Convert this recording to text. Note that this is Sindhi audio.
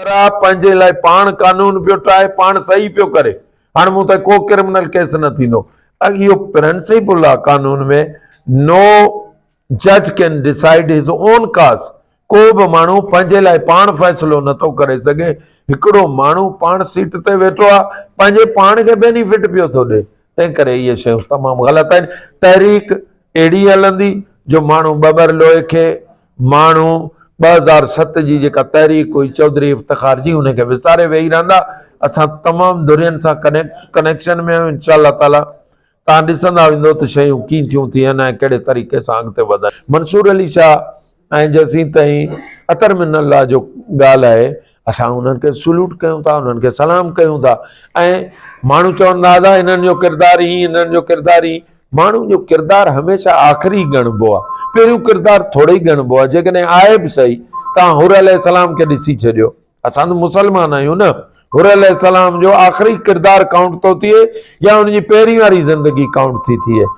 پنهنجي لاء پاڻ قانون پيو ٺاهي، پاڻ صحيح پيو ڪري. هاڻ مون تي ڪو ڪرمنل ڪيس نه ٿيندو. اهو پرنسپل آ قانون ۾، نو جج ڪين ڊسائيڊ his own cause, ڪو به ماڻهو پنهنجي لاء پاڻ فيصلو نه ٿو ڪري سگهي. هڪڙو ماڻهو پاڻ سيٽ تي ويٺو آ، پنهنجي پاڻ کي بينيفٽ پيو ٿو ڏي. تنهن ڪري اهي شيون تمام غلط آهن. تحريڪ اهڙي هلندي جو ماڻهو ٻٻر لوئي کي ماڻهو 2007 جي جيڪا تحريڪ هئي چوڌري افتخار جي ان کي وساري ويهي رهندا. اسان تمام ڌرين سان ڪنيڪشن ۾ آهيون انشاء الله تعالي توهان ڏسندا ويندو ته شيون ڪيئن ٿيون ٿين ۽ ڪهڙي طريقي سان اڳتي وڌن. منصور علي شاهه ۽ جيسين تائين اطهر من الله جو ڳالهه آهي اسان انهن کي سلوٽ ڪيون ٿا انهن کي سلام ڪيون ٿا ۽ ماڻهو چوندا ها انهن جو ڪردار هي انهن جو ڪردار هي ماڻهو جو ڪردار هميشه آخري ڳڻبو آهي پهريون ڪردار ٿوري ئي ڳڻبو آهي جيڪڏهن آهي به صحيح توهان حر عليه السلام کي ڏسي ڇڏيو اسان ته مسلمان آهيون نه حر عليه السلام جو آخري ڪردار ڪائونٽ ٿو ٿئي يا ان جي پهرين واري زندگي ڪائونٽ ٿي ٿئي.